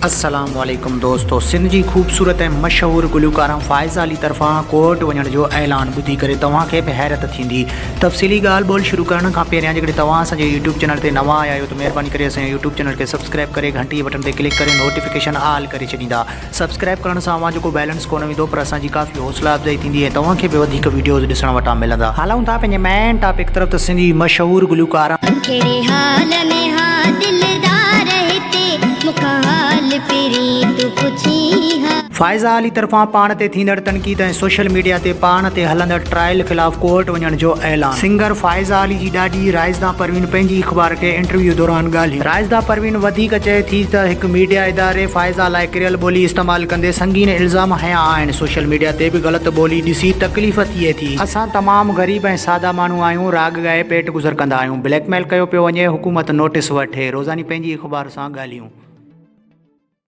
السلام عليڪم دوستو سنڌ جي خوبصورت ۽ مشهور گلوڪاره فائزه علي طرفان ڪورٽ وڃڻ جو اعلان ٻڌي ڪري توهان کي به حيرت ٿيندي تفصيلي ڳالهه ٻولهه شروع ڪرڻ کان پهريان جيڪڏهن توهان اسان جي يوٽيوب چينل تي نوان آيا آهيو ته مهرباني ڪري اسان جي يوٽيوب چينل کي سبسڪرائب ڪري گهنٽي جي بٽڻ تي ڪلڪ ڪري نوٽيفڪيشن آل ڪري ڇڏيندا سبسڪرائب ڪرڻ سان اوهان جو ڪو بيلنس ڪونه ويندو پر اسان جي ڪافي حوصلا افزائي ٿيندي ۽ توهان کي به وڌيڪ ويڊيوز ڏسڻ وٽان ملندا. هلون ٿا پنهنجي مين ٽاپڪ طرف ته سنڌ جي مشهور گلوڪاره. ڪھڙي حال ۾ ھا دلدار ھتي مون کان حال پرين تون پڇين ھا. فائزه علي طرفان پاڻ تي ٿيندڙ تنقيد ۽ سوشل ميڊيا تي پاڻ تي هلندڙ ٽرائل خلاف ڪورٽ وڃڻ جو اعلان. سنگر فائزه علي جي ڏاڏي رائزده پروين پنهنجي اخبار کي انٽرويو دوران ڳالهيون. رائزده پروين وڌيڪ چئي ٿي ته هڪ ميڊيا اداري فائزه لاء ڪريل ٻولي استعمال ڪندي سنگين الزام هنيا آهن، سوشل ميڊيا تي به غلط ٻولي ڏسي تڪليف ٿئي ٿي. اسان تمام غريب ۽ سادا ماڻهو آهيون، راڳ ڳائي پيٽ گذر ڪندا آهيون، بليڪ ميل ڪيو پيو وڃي، حڪومت نوٽيس وٺي. روزاني پنهنجي اخبار سان ڳالهيون.